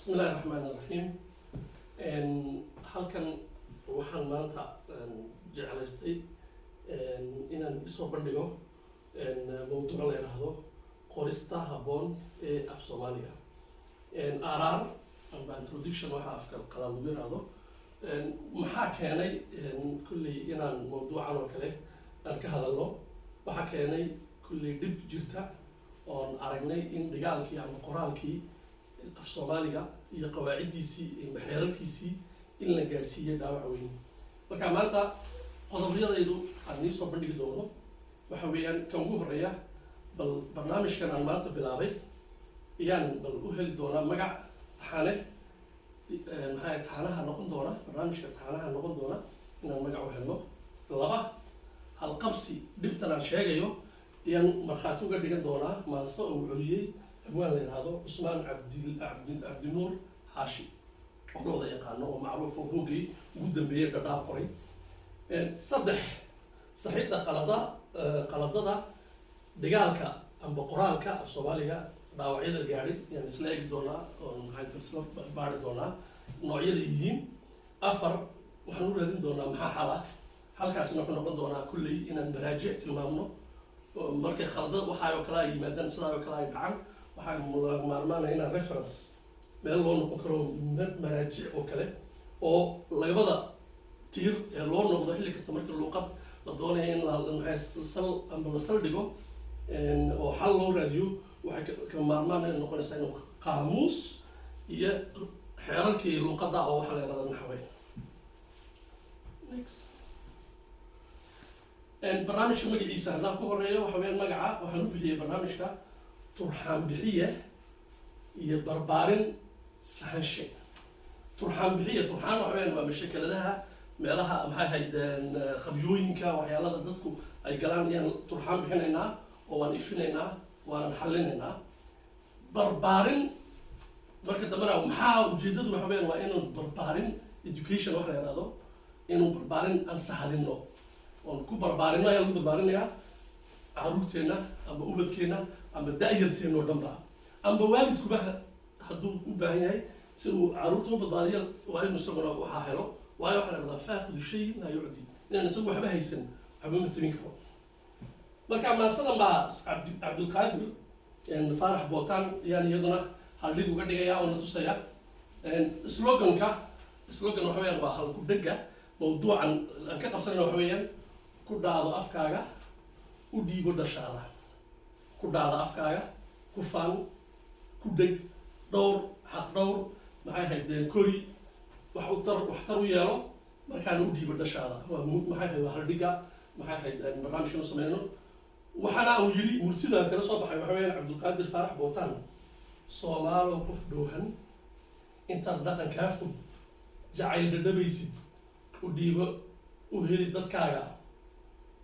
Bismi illahi raxmaan iraxiim. Halkan waxaan maanta jeclaystay inaan isoo bandhigo mawduuc la yidhaahdo qorista habboon ee af Soomaaliga, araar amba introduction waxa afka qalaad lagu yidhaahdo. Maxaa keenay kulley inaan mawduucan oo kale aan ka hadalno? Waxaa keenay kulley dhib jirta oon aragnay in dhigaalkii ama qoraalkii af Soomaaliga iyo qawaaciddiisii iyo xeerarkiisii in la gaadhsiiyey dhaawac weyn. Marka maanta qodobyadaydu aan nii soo bandhigi doono waxa weeyaan, kan ugu horeeya, bal barnaamijkan aan maanta bilaabay ayaan bal u heli doonaa magac taxane. Maxaa taxanaha noqon doona barnaamijka? Taxanaha noqon doona inaan magac u helno. Laba, halqabsi dhibtan aan sheegayo ayaan markhaati uga dhigan doonaa maanso uu curiyey abwaan la yidhaahdo Cusmaan Cabdi Cabdinuur Xaashi, oo la wada yaqaano oo macruuf, oo buuggii ugu dambeeyey Dhadhaab qoray. Saddex, saxidda qaladada dhigaalka amba qoraalka af Soomaaliga dhaawacyada gaadhay ayaan isla eegi doonaa oo maxay isla baari doonaa noocyada yihiin. Afar, waxaan u raadin doonaa maxaa xal ah. Halkaasina wuxuu noqon doonaa kulley inaan maraajic tilmaamno oo markay khalda waxaa oo kale ay yimaadaan, sidaa oo kale ay dhacaan, waxaa maarmaanaya inaan reference meel loo noqon karo, maraajic oo kale oo labada tiir ee loo noqdo xilli kasta marka luuqad la doonayo in la maxay sal amba la saldhigo oo xal loo raadiyo. Waxay ka maarmaan ay noqonaysaa inuu qaamuus iyo xeerarkii luuqadda oo waxa la yidhahda naxwe. Next. Barnaamijka magaciisa haddaan ku horeeyo, waxa weeyaan magaca waxaan u bixiyey barnaamijka Turxaan Bixiye iyo Barbaarin Sahanshe. Turxaan bixiye, turxaan waxa weeyaan waa mashakeladaha, meelaha maxay ahayd qabyooyinka, waxyaalada dadku ay galaan ayaan turxaan bixinaynaa oo waan ifinaynaa, waanan xallinaynaa. Barbaarin marka dambena maxaa ujeedadu? Waxa weeyaan waa inuu barbaarin, education waxa la yidhahdo, inuu barbaarin aan sahadino oon ku barbaarino ayaa lagu barbaarinayaa caruurteenna ama ubadkeenna ama da-yarteenna oo dhan ba, amba waalidkuba hadduu u baahan yahay si uu caruurta u badbaadiyo, waa inuu isaguna waxaa helo. Waayo, waxaa la dhahdaa فاقد الشيء لا يعطي. Inaan isagu waxba haysan waxba ma tabin karo. Marka maasadan baa Cabdulqaadir Faarax Bootaan ayaan iyaduna haldhig uga dhigaya oo na tusaya sloganka. Slogan waxa weeyaan waa halku dhega mawduucan aan ka qabsanayna. Waxa weeyaan: ku dhaado afkaaga, u dhiibo dhashaada. Ku dhaado afkaaga, ku faan, ku dheg, dhowr, xaq dhowr, maxay ahayd, kori, wax u tar, waxtar u yeelo, markaana u dhiibo dhashaada. Waa maxay ahayd, waa haldhiga maxay ahayd barnaamijkan u sameyno. Waxaana uu yiri murtida kala soo baxay waxa weeyaan Cabdulqaadir Faarax Bootaan: Soomaalow, qof dhoohan intaad dhaqan kaa fog jacayl dhadhabaysid, u dhiibo, u heli dadkaaga,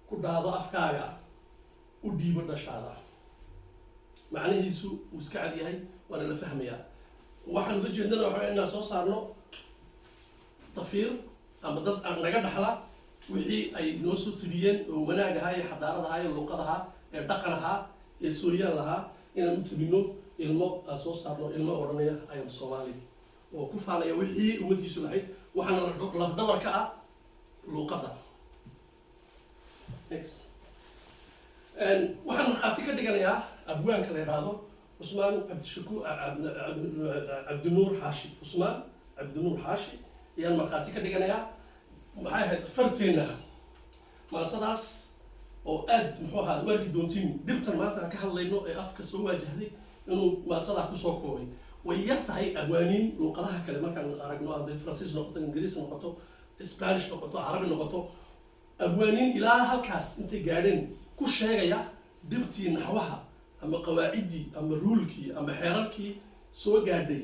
ku dhaado afkaaga, u dhiibo dhashaada. Macnihiisu wuu iska cad yahay, waana la fahmayaa. Waxaan ula jeednana waxa weya inaan soo saarno tafiir ama dad aan naga dhaxla wixii ay noo soo tabiyeen oo wanaag ahaa iyo xadaarad ahaa iyo luuqad ahaa ee dhaqan ahaa ee sooyaan lahaa, inaan u tabino ilmo, aan soo saarno ilmo odhanaya "I am Somali" oo ku faanaya wixii ummaddiisu lahayd. Waxaana lafdhabar ka ah luuqadda. Next. Waxaan markhaati ka dhiganayaa abwaanka la yidhaahdo Cusmaan Cabdishakuur Cabdinuur Xaashi. Cusmaan Cabdinuur Xaashi ayaan markhaati ka dhiganayaa. Maxay ahayd, farteenna maansadaas oo aad muxuu ahaa u arki doontiin dhibtan maanta aan ka hadlayno ee afka soo waajahday inuu maansadaa kusoo koobay. Way yar tahay abwaaniin luuqadaha kale markaan aragno, hadday Faransiis noqoto, Ingiriis noqoto, Spanish noqoto, Carabi noqoto, abwaaniin ilaa halkaas intay gaadheen ku sheegaya dhibtii naxwaha ama qawaaciddii ama rule-kii ama xeerarkii soo gaadhay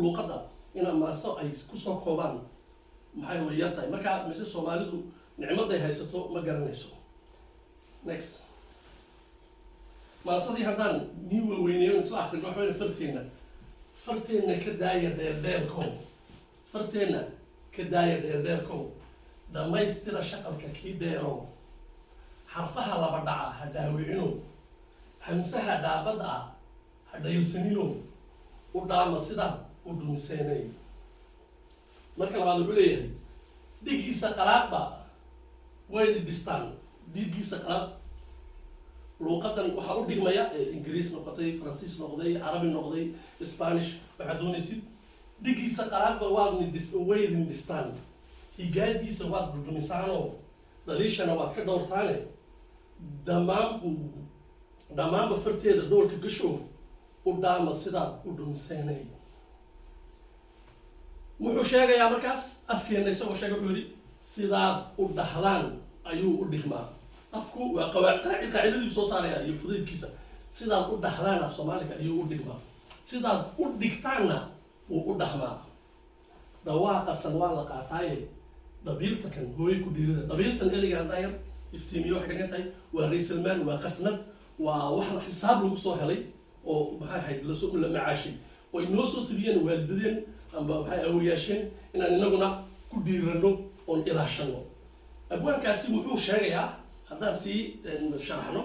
luuqadda inaa maaso ay kusoo koobaan, maxay, way yar tahay. Marka mise Soomaalidu nicmaday haysato ma garanayso. Next. Maasadii haddaan nii waweyneeyo, isla akrino, waxa weya: farteenna, farteenna ka daaya dheerdheerkow, farteenna ka daaya dheerdheerkow, dhammaystira shaqalka kii dheerow, xarfaha laba dhaca ha dhaawicino, hamsaha dhaabadda ah ha dhaylsanino, u dhaama sidaad U dhumiseenay. Marka labaad wuxuu leeyahay: dhigiisa qalaadba way dhistaan. Dhiiggiisa qalaad luuqadan waxaa u dhigmaya Ingiriis noqotay, Faransiis noqday, Carabi noqday, Spanish, waxaad doonaysid. Dhigiisa qalaadba waadni dhis, waydin dhistaan, higaadiisa waad dhudhumisaanoo dhaliishana waad ka dhowrtaane. Dhammaan dhammaanba farteeda dhoolka gashow u dhaama sidaad u dhumiseenay. Wuxuu sheegayaa markaas afkeenna isagoo sheegay, wuxuu yidhi: sidaad u dhahdaan ayuu u dhigmaa. Afku waa qaacidadii soo saaraya iyo fudaydkiisa. Sidaad u dhahdaan af Soomaaliga ayuu u dhigmaa, sidaad u dhigtaanna wuu u dhahmaa. Dhawaaqasan waa la qaataaye dhabiilta kan hooyo ku dhiirida. Dhabiiltan ereyga haddaan yar iftiimiyo, waxay ka dhigan tahay waa raysalmaan, waa qasnad, waa wax la xisaab lagu soo helay oo maxay ahayd lasoo la macaashay oo ay noo soo tabiyeen waalidadeen amba maxay awoyaasheen, inaan inaguna ku dhiirano oon ilaashano. Abwaankaasi muxuu sheegayaa haddaan sii sharaxno?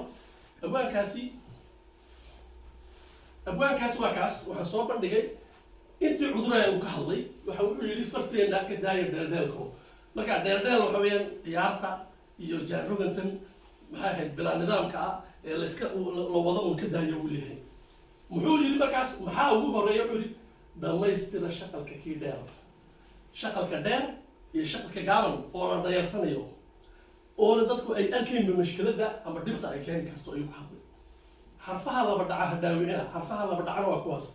Abwaankaasi waa kaas waxaan soo bandhigay intii cuduraya uu ka hadlay. Waxa wuxuu yidhi: farteena ka daaya dheeldheelko. Marka dheeldheel waxa weeyaan ciyaarta iyo jaanrogantan, maxay ahayd, bilaa nidaamka ah ee layska la wado uun ka daayo uu leeyahay. Muxuu yidhi markaas? Maxaa ugu horeeya? Wuxuu yidhi: dhammaystira shaqalka kii dheer, shaqalka dheer iyo shaqalka gaaban oo la dhayarsanayo oona dadku ay arkaynba mashkiladda ama dhibta ay keeni karto ayuu ka hadlay. Xarfaha laba dhaca ha dhaawicina. Xarfaha laba dhacana waa kuwaas,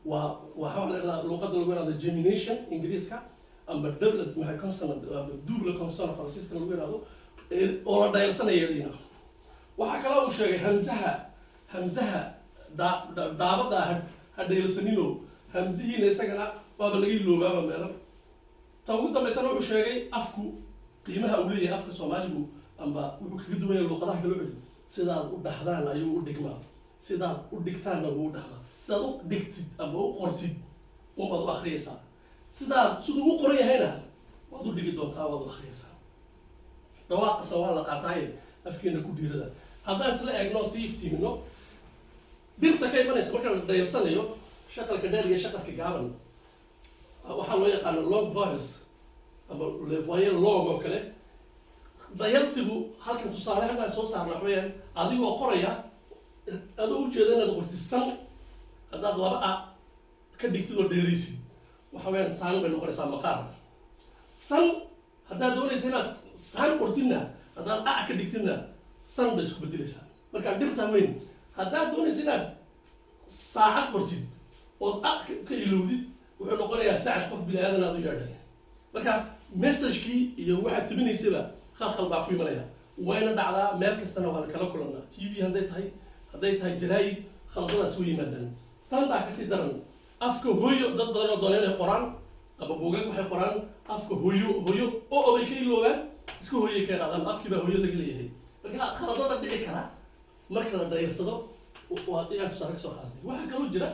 waa waxa la yidhahdaa luqadda lagu yidhahdo gemination Ingiriiska amba doublet, maxay, consonant amba double consonant Faransiiska lagu yidhahdo oo la dhayalsanaya iyadiina. Waxaa kaloo uu sheegay hamsaha dhaabada ha dhayalsanino. Hamsihiina isagana waaba laga iloobaaba meelo. Ta ugu dambaysana wuxuu sheegay afku qiimaha uu leeyahay, afka Soomaaligu amba wuxuu kaga duwan yahay luuqadaha kale. Wuxuu yidhi: sidaad u dhahdaan ayuu u dhigmaa, sidaad u dhigtaanna wuu u dhahmaa. Sidaad u dhigtid amba u qortid unbaad u akhriyaysaa. Siduu u qoran yahayna waad u dhigi doontaa, waad u akhriyaysaa. Dhawaaqasa waa la qaataaye afkeena ku dhiirada. Haddaan isla eegno, sii iftiimino dhirta ka imanaysa marka la dhayarsanayo shaqalka dheer iyo shaqalka gaaban, waxaa loo yaqaano long vowels ama les voyelles longues oo kale. Dayalsigu halkan tusaale haddaan soo saarno waxa weeyaan adigoo qoraya, adoo ujeeda inaad qortid san, haddaad laba a ka dhigtid oo dheeraysid, waxa weeyaan saan bay noqonaysaa, maqaar san. Haddaad doonaysa inaad saan qortidna, haddaad a ka dhigtidna, san bay isku bedelaysaa. Marka dhibtaa weyn, haddaad doonaysa inaad saacad qortid ood a ka ilowdid, wuxuu noqonayaa sacad, qof bini aadan aad u yeedhay. Marka messagekii iyo waxaad tabinaysaba khalkhal baa ku imanaya. Wayna dhacdaa, meel kastana waan kala kulannaa, TV hadday tahay jaraayid, khaladadas way yimaadaan. Tan baa kasii daran. Afka hooyo dad badan oo doona inay qoraan ama buugag waxay qoraan afka hooyo, hooyo oo obay ka iloobaan, iska hooyay ka yidhahdaan, afkii baa hooyo laga leeyahay. Marka khaladada dhici kara marka la dhayarsado waa iyaan tusaale ka soo qaadanay. Waxaa kaloo jira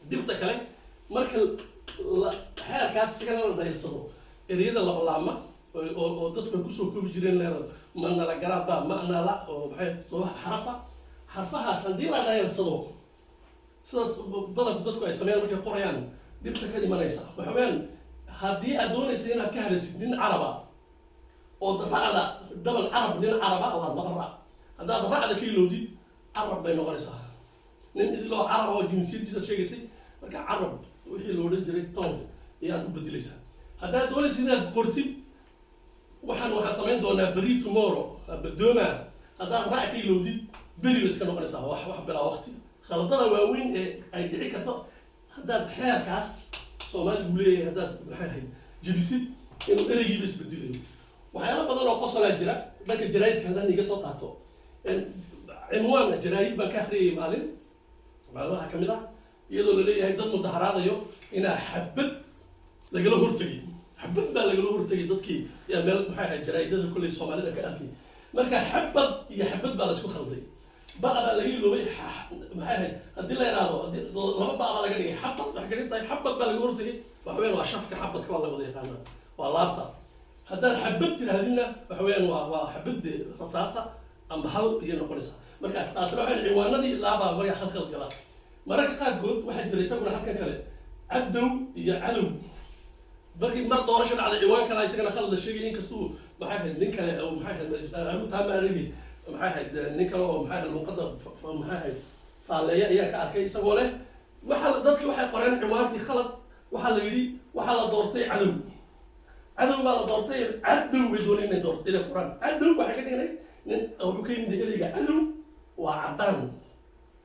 dhibta kale marka la xeerkaas isagana la dhayarsado, ereyada labalaama oo dadku ay kusoo koobi jireen, leeda manala garaaba manala oo maxay todoba xarafa. Xarfahaas haddii la dhayarsado, sidaas badanku dadku ay sameeyaan markay qorayaan, dhibta ka imanaysa waxa weeyaan haddii aad doonaysa inaad ka hadlaysid nin Caraba oo ra'da double Carab, nin Caraba waa laba ra, haddaad ra'da ka ilowdid, Carab bay noqonaysaa, nin idiloo Carab oo jinsiyadiisa sheegaysay. Marka Carab wixii la odhan jiray tong ayaad u bedelaysaa. Haddaad doonaysa inaad qortid waxaan samayn doonaa beri, tomorrow, badooma, haddaad ra' ka ilowdid, beri bay iska noqonaysaa, wax bilaa waqti. Khaladada waaweyn ee ay dhici karto haddaad xeerkaas Soomaaligu leeyahay haddaad maxay ahayd jebisid, inuu ereygiiba isbedelayo. Waxyaalo badan oo qosolaa jira dhanka jaraa'idka haddaan iga soo qaato. Cinwaan jaraa'id baan ka akhriyayay maalin maalmaha ka mid ah, iyadoo la leeyahay dad mudaharaadayo inaa xabad lagala hortegay, xabad baa lagala hortegay dadkii yaa meel maxay ahayd jaraa'idada kolley Soomaalida ka arkay. Marka xabad iyo xabad baa la isku khalday, ba baa laga iloobay. Maxay ahayd, haddii la yidhaahdo, haddii laba ba baa laga dhigay, xabad waxay ka dhig tahay xabad baa laga hortegay. Waxa weeyaan waa shafka xabadka, waa la wada yaqaanaa, waa laabta. Haddaad xabad tidhaahdidna, waxa weeyaan waa xabad dee rasaasa ama hal iyo noqonaysaa. Markaas taasna waxay ciwaanadii laabaa markaa khalkhal gala. Mararka qaarkood waxaa jira isaguna halkan kale. Cadow iyo cadow. Markii mar doorasho dhacday, ciwaan kale isagana khalad la sheegay, inkastuu, maxay ahayd, nin kale oo, maxay ahayd, anigu taa ma aragi, maxay ahayd, nin kale oo, maxay ahayd, luuqadda maxay ahayd, faalleeya ayaa ka arkay isagoo leh waxa dadkii waxay qoreen ciwaankii khalad. Waxaa la yidhi waxaa la doortay cadow, cadow baa la doortay. Cadow bay dooneen inay doort inay qoraan. Cadow waxay ka dhignay nin wuxuu ka yimid ereyga cadow, waa caddaan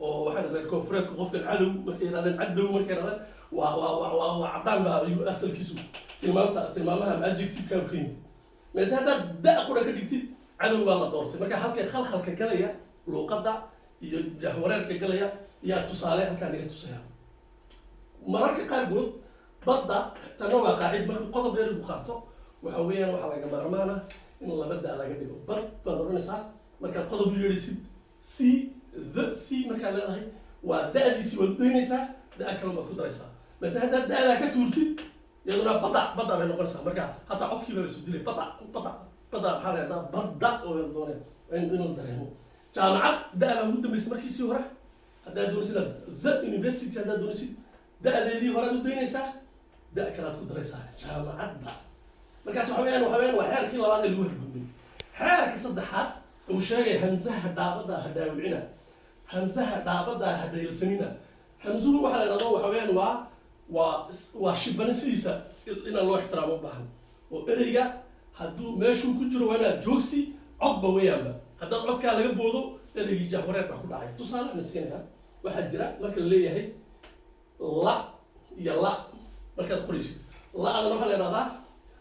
oo waxay reer koonfureedku qofkan cadow markay yidhahdeen, cadow markay yidhahdeen, waa caddaan baa ayuu asalkiisu tilmaamta tilmaamaha adjective-ka ka yimid. Mise haddaad da qura ka dhigtid, cadow baa la doortay. Marka halkay khalkhalka galaya luuqadda iyo jahwareerka galaya yaa tusaale halkaa naga tusaya. Mararka qaarkood badda tana waa qaacid. Markuu qodob erigu qaato, waxa weeyaan waxaa laga maarmaan ah in laba daa laga dhigo. Bad baad odhanaysaa markaad qodob u yeedhaysid. C, the c markaad leedahay, waa da-diisii waad udaynaysaa, da- kale baad ku daraysaa. Mase haddaad da-daa ka tuurtid, iyaduna bada badda bay noqonaysaa. Marka hataa codkii baa isu dilay. Bada, bada, bada maxaa la yidhahdaa? Badda oo dooneen in la dareemo. Jaamacad da- baa ugu dambeysay markiisii hore. Haddaad doonaysid inaad the university, haddaad doonaysid, da-deedii horead u daynaysaa, da- kalaad ku daraysaa, jaamacadda. Markaas waxa weeyaan waa xeerkii labaad ee lagu hargudbay. Xeerka saddexaad uu sheegay: hamsaha dhaabada ha dhaawicina, hamsaha dhaabada ha dhaylsanina. Hamsuhu waxaa la yidhahdo waxa weeyaan waa shibana sidiisa inaan loo ixtiraamo u baahan, oo ereyga hadduu meeshuu ku jiro waa inaad joogsi codba weeyaanba. Haddaad codkaa laga boodo, ereygii jahwareer baa ku dhacay. Tusaale na siinaya: waxaa jira marka la leeyahay la iyo la markaad qoraysid, la-dana waxaa la yidhahdaa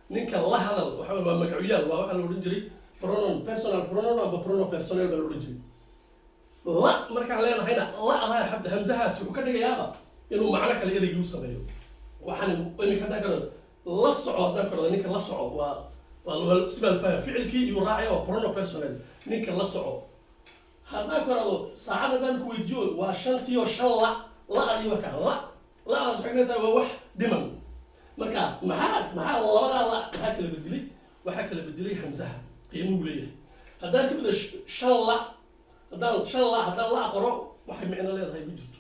ninka la hadal. Waxa waa magacuyaal, waa waxaa la odhan jiray pronom personal, pronom amba pronom personnel baa la odhan jiray. La markaan leenahayna, la-da hamsahaasi wuxuu ka dhigayaaba inuu macno kale ereygii u sameeyo. Waxaan iminka haddaan kale la soco, haddaan kale ninka la soco, waa sibaa la fahma, ficilkii iyuu raacaya, waa pronom personnel, ninka la soco. Haddaan ku irahdo saacad, haddaan ku weydiiyo, waa shantii oo shan la, la-dii waa kaa la, la-daas waxay ka tahay waa wax dhiman. Marka maxaa labadaa la maxaa kala bedelay? Waxaa kala bedelay hamsaha qiimuhu leeyahay. Haddaan ka bedelo shan la, haddaan shan la, haddaan la qoro, waxay micno leedahay ma jirto.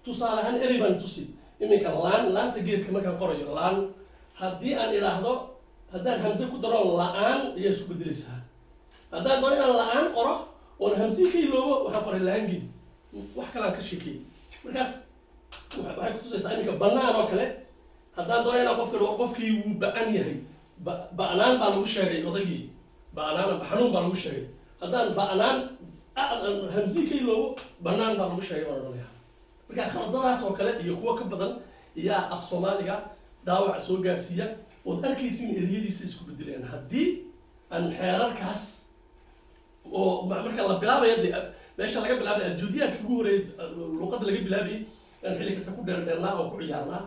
Tusaale ahaan erey baan tusi iminka: laan, laanta geedka markaan qorayo, laan haddii aan idhaahdo, haddaan hamse ku daro, la-aan ayaa isku bedelaysaa. Haddaan doono inaan la-aan qoro oon hamsihi ka iloobo, waxaan qoray laan geed, wax kalaan ka sheekeeyey. Markaas waxay kutusaysaa iminka banaan oo kale. Haddaan doono inaan qofka qofkii wuu ba-an yahay, ba-naan baa lagu sheegay odaygii, ba-naan amba xanuun baa lagu sheegay. Haddaan ba-naan hamsi ka iloobo, banaan baa lagu sheegay baan odhanaya. Marka khaladadaas oo kale iyo kuwo ka badan iyaa af Soomaaliga dhaawac soo gaarsiiya, ood arkaysin ereyadiisa isku bedeleen haddii aan xeerarkaas oo marka la bilaabaya dee meesha laga bilaabay, abjadiyaadka ugu horreeyay luqadda laga bilaabayay, aan xilli kasta ku dheeldheelnaa oo ku ciyaarnaa.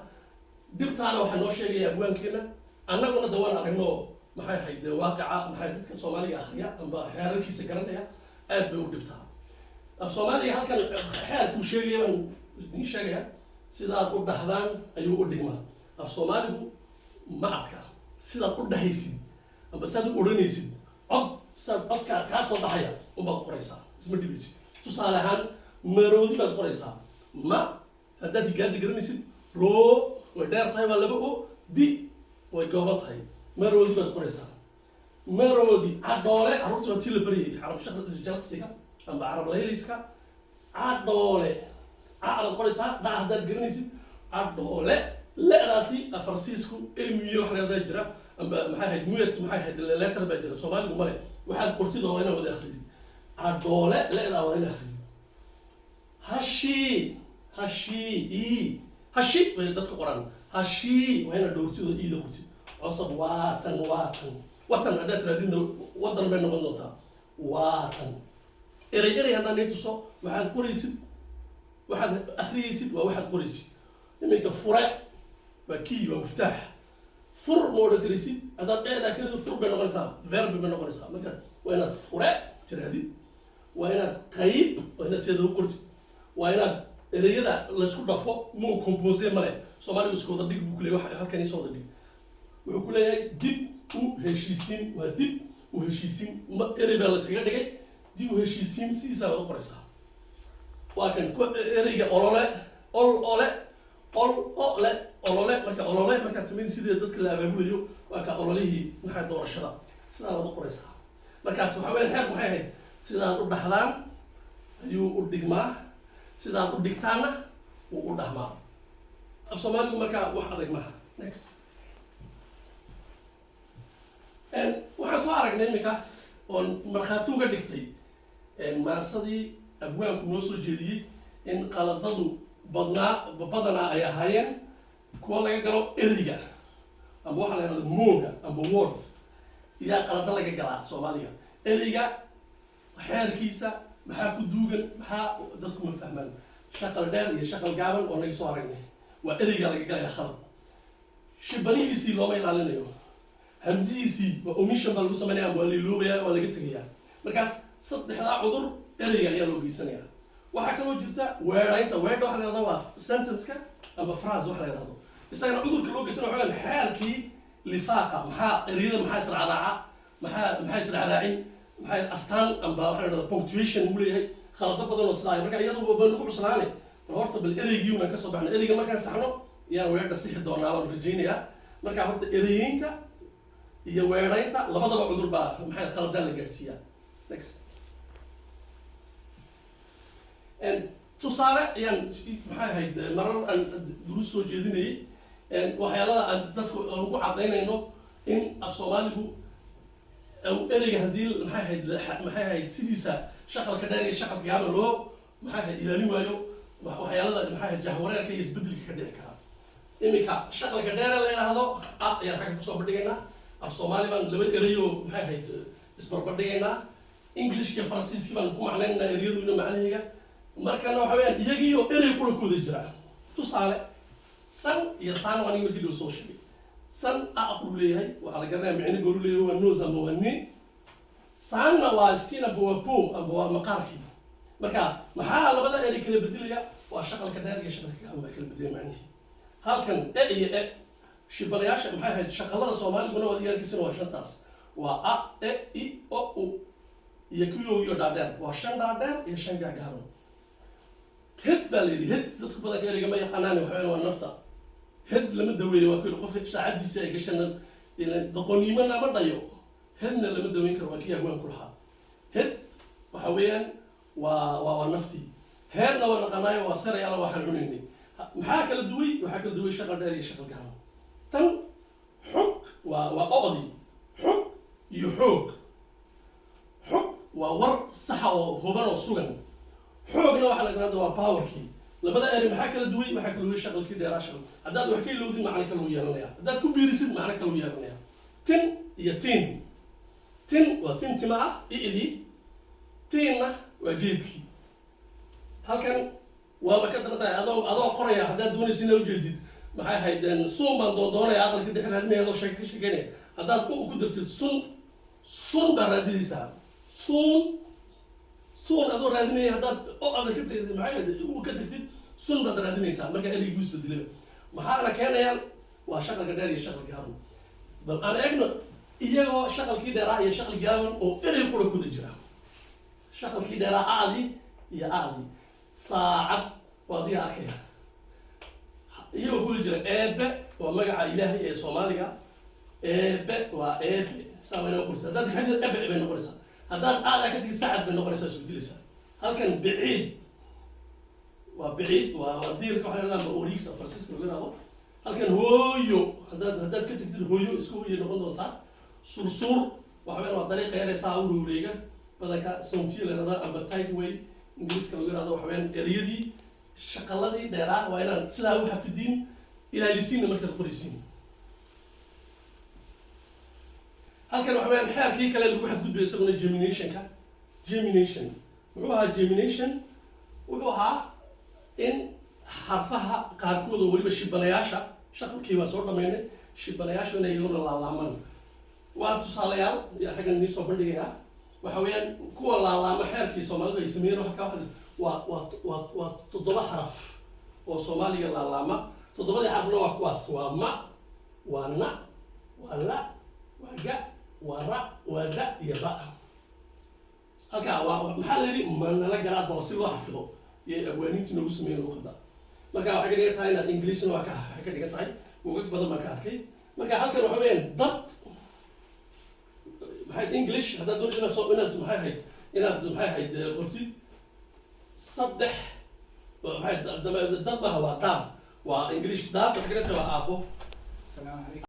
Dhibtaana waxaa noo sheegaya abwaankeena, annaguna de waan aragno, maxay ahayd, dee waaqica, maxay dadka Soomaaliga akhriya amba xeerarkiisa garanaya aad bay u dhibtaa. Af Soomaaliga halkan xeerkuu sheegaya baan idiin sheegaya. Sidaad u dhahdaan ayuu u dhigmaa. Af Soomaaligu ma adka. Sidaad u dhahaysid amba sidaad u odhanaysid, cod sidaad codka kaa soo baxaya unbaad qoraysaa, isma dhibaysid. Tusaale ahaan maroodi baad qoraysaa. Ma haddaad higaadi garanaysid, roo way dheer tahay, waa laba o, di way gooban tahay, maroodi baad qoraysaa, maroodi. Cadhoole, carruurta waa tii la baryayay carab jalaqsiga amba carab layliska. Cadhoole, ca baad qoraysaa, dhaca haddaad garanaysid. Cadhoole, le-daasi Faransiisku emuye wax la yidhahdaa jira, amba maxay ahayd, muyat, maxay ahayd, letter baa jira. Soomaaligu male. Waxaad qortid oo waa inaad wada akhrisid. Cadhoole, le-daa waa inaad akhrisid. Hashii, hashii i, hashi bay dadka qoraan. Hashii waa inaad dhowrtid oo iida qortid. Cosab waatan, waatan, watan haddaad tiraadidna wadan bay noqon doontaa. Waatan erey erey haddaan nii tuso, waxaad qoraysid, waxaad akhriyaysid waa waxaad qoraysid. Iminka fure waa key, waa muftaax. Fur ma odhan karaysid. Haddaad eedaa kelidu fur bay noqonaysaa, verb bay noqonaysaa. Marka waa inaad fure tirahdid, waa inaad qayb, waa inaad sideeda u qortid, waa inaad ereyada laysku dhafo. Mot composé male Soomaaligu, isku wada dhig buu ku leeyahay. Wax halkan isoo wada dhig wuxuu ku leeyahay. Dib u heshiisiin waa dib u heshiisiin. Ma erey baa la iskaga dhigay dib u heshiisiin, sidiisaa baad u qoraysaa. Waa kan ereyga olole, ol ole, Ol ole, olole. Marka olole markaad samayn, sidii dadka la abaabulayo, waa ka ololihii, maxay, doorashada, sidaa waad u qoraysaa. Markaas waxa weeyaan xeer maxay ahayd? Sidaad u dhaxdaan ayuu u dhigmaa, sidaad u dhigtaanna wuu u dhahmaa. Af Soomaaligu markaa wax adag maaha. Next. Waxaan soo aragnay iminka oon markhaati uga dhigtay maansadii abwaanku noo soo jeediyey in qaladadu badnaa, badanaa ay ahaayeen kuwa laga galo ereyga ama waxaa la yidhahdo mot-ga amba word iyaa qalado laga galaa Soomaaliga. Ereyga xeerkiisa maxaa ku duugan? Maxaa dadku ma fahmaan shaqal dheer iyo shaqal gaaban oo naga soo aragnay? Waa ereyga laga galaya khalad. Shibanihiisii looma ilaalinayo, hamsihiisii waa omission baa lagu samaynaya ama waa liiloobaya, waa laga tegayaa. Markaas saddexdaa cudur ereyga ayaa loo geysanaya. Waxaa kaloo jirta weedhaynta. Weedha waxa la yidhahda waa sentence-ka ama phrase waxa la yidhahdo. Isagana cudurka loo geysanayo waxa weeyaan xeerkii lifaaqa. Maxaa ereyada, maxaa israacraaca, maxaa israacraacin, maxaa astaan amba waxa la yidhahda punctuation uu leeyahay, khalado badan oo sidaaya. Marka iyaduba ba nagu cuslaane, bal horta bal ereygiiuna ka soo baxno. Ereyga markaan saxno ayaan weedha sixi doonaa baan rajaynayaa. Marka horta ereyeynta iyo weedhaynta labadaba cudur baa, maxay, khaladaan la gaadhsiiyaa. Next. Tusaale ayaan, maxay ahayd, marar aan duruus soo jeedinayay, waxyaalada aan dadku aan ugu cadaynayno in af Soomaaligu ereyga haddii, maxay ahayd, sidiisa shaqalka dheer iyo shaqalka gaaban loo, maxay ahayd, ilaalin waayo, waxyaalada, maxay ahayd, jahwareerka iyo isbedelka ka dhici karaa. Iminka shaqalka dheere la yidhaahdo a ayaan xagga kusoo bandhigaynaa. Af Soomaali baan laba ereyoo, maxay ahayd, isbarbardhigaynaa. Englishka iyo Faransiiskii baan ku macnaynaynaa ereyaduna macnahayga. Markana waxa weeyaan iyagii oo erey qura ku wada jira. Tusaale, san iyo saan waa aniga markii dhow soo sheegay. San a aqlu leeyahay, waxaa la garanaya micno gooru leeyahay, waa nose ama waa nez. Saanna waa skin amba waa peau amba waa maqaarkii. Marka maxaa labada erey kala bedelaya? Waa shaqalka dheer iyo shaqalka gaaban baa kala bedelaya macnihii. Halkan e iyo e, shibanayaasha, maxay ahayd, shaqalada Soomaaliguna waad iyaarkiisana waa shantaas, waa a, e, i, o, u iyo kuyow iyo dhaadheer. Waa shan dhaadheer iyo shan gaagaaban. Hed baa la yidhi. Hed dadku badanka ereyga ma yaqaanaan, waxa weeyaan waa nafta. Hed lama daweeyo, waa ku yidhi qof saacadiisa ay gashana doqoniimana ma dhayo, hedna lama daweyn karo, waa kii hawaan ku lahaa. Hed waxa weeyaan waa naftii. Heedna waa naqanaayo, waa sarayala, waxaan cunaynay. Maxaa kala duway? Waxaa kala duway shaqal dheer iyo shaqal gaaban. Tan xog waa o'di, xog iyo xoog. Xog waa war saxa oo huban oo sugan, xoogna waxaa la yidhahda waa powerkii. Labada eri maxaa kala duway? Waxaa kala duway shaqalkii dheeraa. Shaqal haddaad wax ka ilowdid macno kale u yeelanaya, haddaad ku biirisid macno kale u yeelanaya. Tin iyo tiin. Tin waa tin tima ah, i'dii, tiinna waa geedkii. Halkan waaba ka daran tahay adoo qoraya haddaad doonaysa inaad ujeedid, maxay ahayd, suun baan doondoonaya, aqalka dhex raadinaya, adoo sheeke ka sheekeynaya, haddaad u ku dartid sun, sun baa raadinaysaa. Suun, suun adoo raadinaya haddaad o ada ka tagtid, maxay ahayd, u ka tagtid, sun baad raadinaysaa. Marka ereygu isbedelaba maxaana keenayaan? Waa shaqalka dheer iyo shaqal gaaban. Bal aan eegno iyagoo shaqalkii dheeraa iyo shaqal gaaban oo erey qura kuda jira. Shaqalkii dheeraa aadi iyo aadi, saacad, waa adiga arkaya iyagoo kuda jira. Eebe waa magaca Ilaahay ee Soomaaliga. Eebe waa eebe, saa way noo qorta. Haddaad kaxaysid ebe bay noqonaysaa, haddaad aadaa ka tagid sacad bay noqonaysaa, isbedelaysaa. Halkan biciid waa biciid, waa diirka waxa la yidhahdaa oryx, Faransiiska lagu yidhahdo. Halkan hooyo haddaad ka tagtid hooyo isku hooyo noqon doontaa. Sursuur waxa weeyaan waa dariiqa yaree saa u wareega badanka, sentier la yidhahdaa amba tideway Ingiriiska lagu yidhahdo. Waxa weeyaan ereyadii shaqaladii dheeraa waa inaad sidaa u xafidiin, ilaalisiinna markaad qoraysiin. Halkan waxa weeyaan xeerkii kale lagu xadgudbay isaguna, geminationka. Gemination muxuu ahaa? Gemination wuxuu ahaa in xarfaha qaarkood oo weliba shibanayaasha, shaqalkii baa soo dhamaynay, shibanayaashu inay iyaguna laalaamaan. Waa tusaalayaal ayaa xaggan idiin soo bandhigayaa. Waxa weeyaan kuwa laalaama xeerkii Soomaalidu ay sameeyeen waxa ka waa toddoba xaraf oo Soomaaliga laalaama. Toddobadii xarafna waa kuwaas: waa ma, waa na, waa la, waa ga, waa ra, waa da iyo ba. Halkaa waa maxaa la yidhi? Manala garaad baa si loo xafido iyo abwaaniintii noogu sameeyeen luqadda. Marka waxay ka dhigan tahay inaad Ingiliisna waa ka, waxay ka dhigan tahay buugag badan baan ka arkay. Marka halkan waxa weeyaan dad maxay English haddaad doonayso inaad soo inaad maxay ahayd inaad maxay ahayd qortid saddex, maxay dad maaha, waa dad, waa English dad. Waxay ka dhigan tahay waa aabbo. السلام عليكم.